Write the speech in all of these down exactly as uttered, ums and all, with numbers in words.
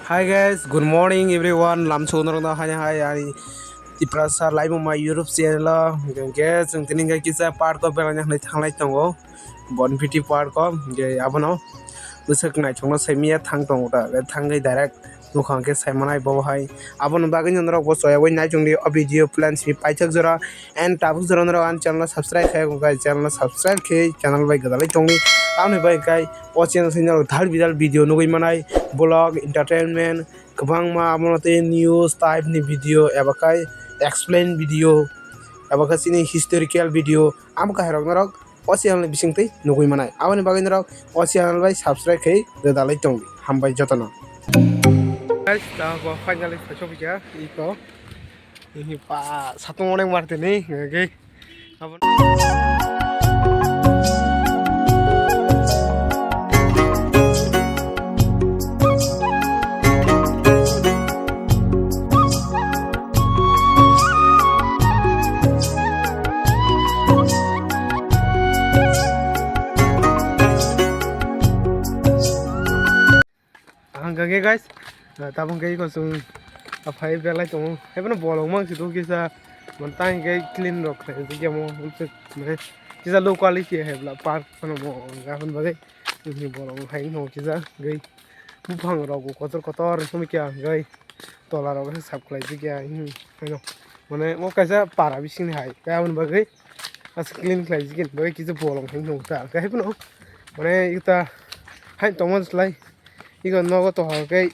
Hi guys, good morning everyone. Lamsok norokno hai hai ani Tiprasa Laibuma YouTube channel o. Hwnkhe chwng tini hwnkhe kisa park o beraina hinwi thanglai tongo. Bonpiti park o hwnkhe abono bwswk naithokno saimanya thang tongo ta. Thangwi direct nukha hwnkhe saimanai bo hai. Aboni bagwi norok bo choyaui naichongdi o video plan simi paithak jora. And tabuk jora norok ani channel o subscribe khai wngkha, channel o subscribe khe channel bai gwdalai tongdi. Tamoni bai khe o channel se norok thal bidal video nugwi manai, vlog, entertainment, kwbangma amo tei news type ni video eba khai explain video eba khe chini historical video amo kahairok norok o channel ni bisingtwi nugwi manai. Aboni bagwi norok o channel bai subscribe khai gwdalai tongdi. Hambai jotono. Guys, ta bo finally sokphaikha iko. Ini pa satung onek mar tini, oke. Abon- Ang kage guys, ah, tabuk khe iko chwng aphai belai tongo. Haiphano bolong mang si do kisa, man tang khe clean rok khlai jagya mo, mane kisa low quality hai bla park phano mo, aboni bagwi chwngni bolong hai no kisa gwi buphang rok bo kotor kotor wngkha gwi tola rok khe sap khlai jagya, hmm, haino mane o kaisa para bisingni hai, aboni bagwi aswk clean khlai jagya, bagwi kisa bolong hai no ta, haiphano mane ita hai tongma slai. Iko nogo tongkha khe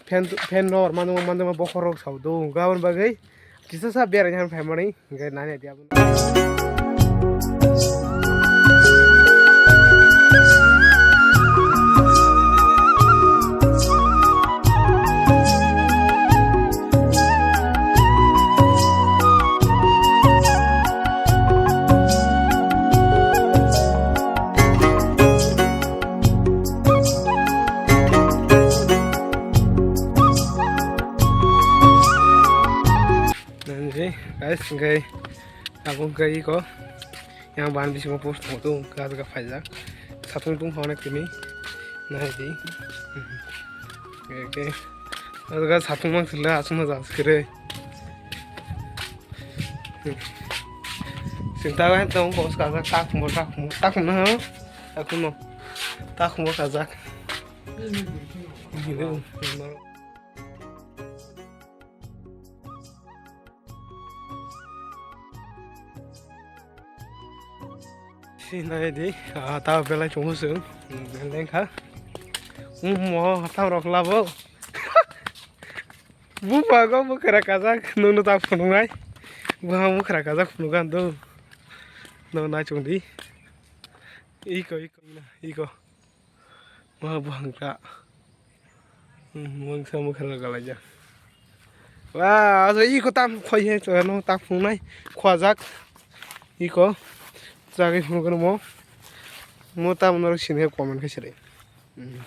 fan, fan rok manuma manuma bokhorok sao do, hwnkhe aboni bagwi kisa sa beraina han phaimani, hwnkhe nani dia. Nangji, guys, hwnkhe abo hwnkhe iko yang ban bisingo post tongo, tongo, kha kha phaijak. Satung tungkha onek tini. Nai di. Oke. Oke, satung mang sila, asung na jas kere. Sinta kan tong bos kajak, tak mo, tak mo, tak mo, ha? Tak mo. Tak mo kajak. Sinai di, ah, ta belai chungo chwng, belai kha. Um, mo, tam rok labo. Buphang o bwkhra kajak, nwngno ta phunuknai. Buphang bwkhra kajak phunukha do. No naichung di. Iko, iko, iko. Ma buphang ta. Hmm, mungsa mukha galaijak. Wa, aso iko tam khoi he, to no tak phungnai, khwajak. Iko, jagwi phunukno mo. Mo tam norok sini he comment khe siri. Hmm.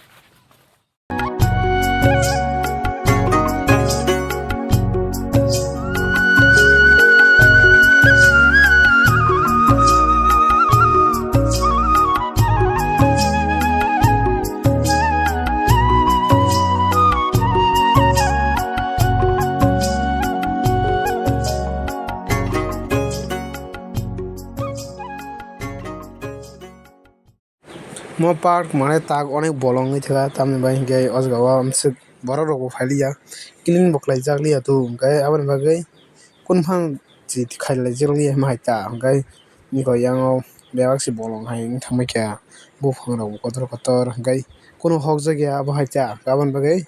Mo park mane tak onek bolong wngwi thaka, tamni bai hinkhe o jaga o amswk borok rok bo phailiya, clean bo khlaijak liya tu, hinkhe aboni bagwi kunu phang chi khailaijakliya ma hai ta, hinkhe iko yang o bebak se bolong hai wng thangbai kha, buphang rok bo kotor kotor, hinkhe kunu hokjak ya abo hai ta, aboni bagwi.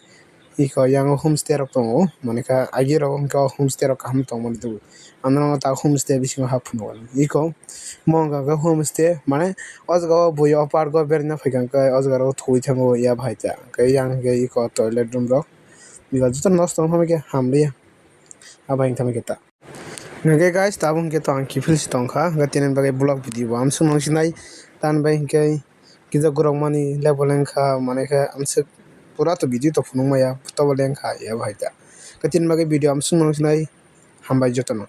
Iko yang o homestay rok tongo, manikha agi rok wngkha o homestay rok kaham tongmani tubu. Ano tak homestay bisingo hap phunukgo. Iko mo wngkha khe homestay, mane o jaga o bui o park o beraina phaikha khe o jaga o thwi thango ya bahai ta. Khe yang khe iko toilet room rok. Iko joto nosto wngkha khe hamliya. Abo wngkha khe ta. Hwnkhe guys, tabuk hwnkhe to ang kiphil se tongkha, hwnkhe tini bagwi vlog video bo amsuk nang sinai, tamni bai hwnkhe kisa gorok mani level wngkha, mane khe amsuk pura to video to phunuk maya, tobo lengkha ya bahai ta. Hwnkhe tini bagwi video amsuk nang sinai, hambai jotono.